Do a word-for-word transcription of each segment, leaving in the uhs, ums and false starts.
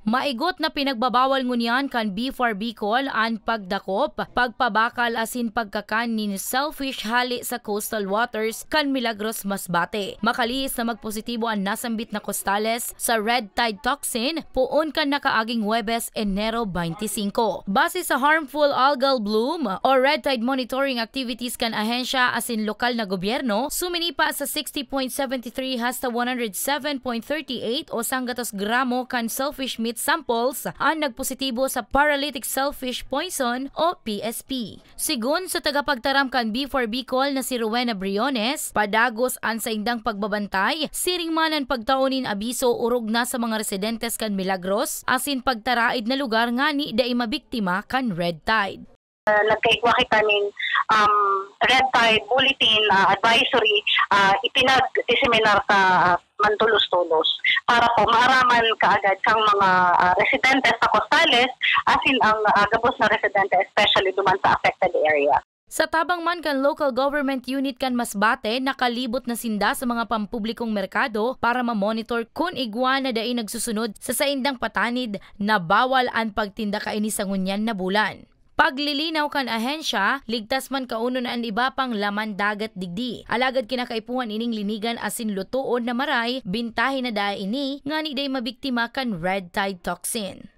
Maigot na pinagbabawal ngunyan kan BFAR Bicol an pagdakop, pagpabakal asin pagkakan nin shellfish hale sa coastal waters kan Milagros, Masbate. Makalihis na magpositibo an nasambit na kostales sa red tide toxin poon kan nakaaging Huwebes, Enero twenty-five. Base sa harmful algal bloom o red tide monitoring activities kan ahensya asin lokal na gobyerno, suminipa sa sixty point seven three hasta one hundred seven point thirty eight o sanggatos gramo kan shellfish meat samples an nagpositibo sa paralytic shellfish poison o P S P. Sigon sa tagapagtaram kan BFAR Bicol na si Rowena Briones, padagos an saindang pagbabantay, siring man an pagtao nin abiso orog na sa mga residentes kan Milagros, asin pagtaraid na lugar ngani dai mabiktima kan red tide. Ah, nagkaigwa kita nin, um, red tide bulletin, ah, advisory, ah, ipinag-diseminar sa, ah, mantulos-tulos para po maaraman kaagad kang mga, ah, residente sa Costales, asin ang, ah, gabos na residente, especially duman sa affected area. Sa tabang man kan local government unit kan Masbate, nakalibot na sinda sa mga pampublikong merkado para mamonitor kun igwa na dai nagsusunod sa saindang patanid na bawal an pagtinda kaini sa ngunyan na bulan. Paglilinaw kan ahensya, ligtas man kaunon an iba pang laman dagat digdi. Alagad kinakaipuhan ining linigan asin lutoon na maray, bintahi na daa ini ngani dai mabiktima kan red tide toxin.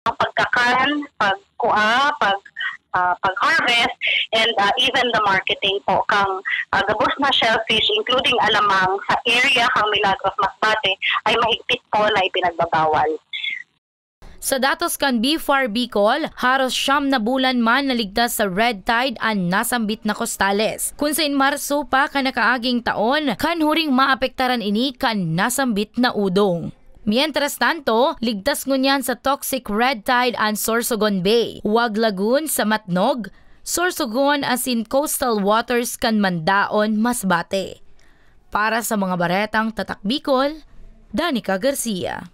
Ang pagkakan, pagkua, pag, ah, pag-harvest, and, ah, even the marketing po kang, ah, gabos na shellfish, including alamang, sa area kang Milagros, Masbate, ay mahigpit po na ipinagbabawal. Sa datos kan BFAR Bicol, haros siyam na bulan man naligtas sa red tide an nasambit na kostales. Kun sa Marso pa kan nakaaging taon, kan huring maapektaran ini kan nasambit na udong. Mientras tanto, ligtas ngunyan sa toxic red tide an Sorsogon Bay, Wag Lagoon sa Matnog, Sorsogon asin coastal waters kan Mandaon, Masbate. Para sa mga baretang Tatak Bicol, Danica Garcia.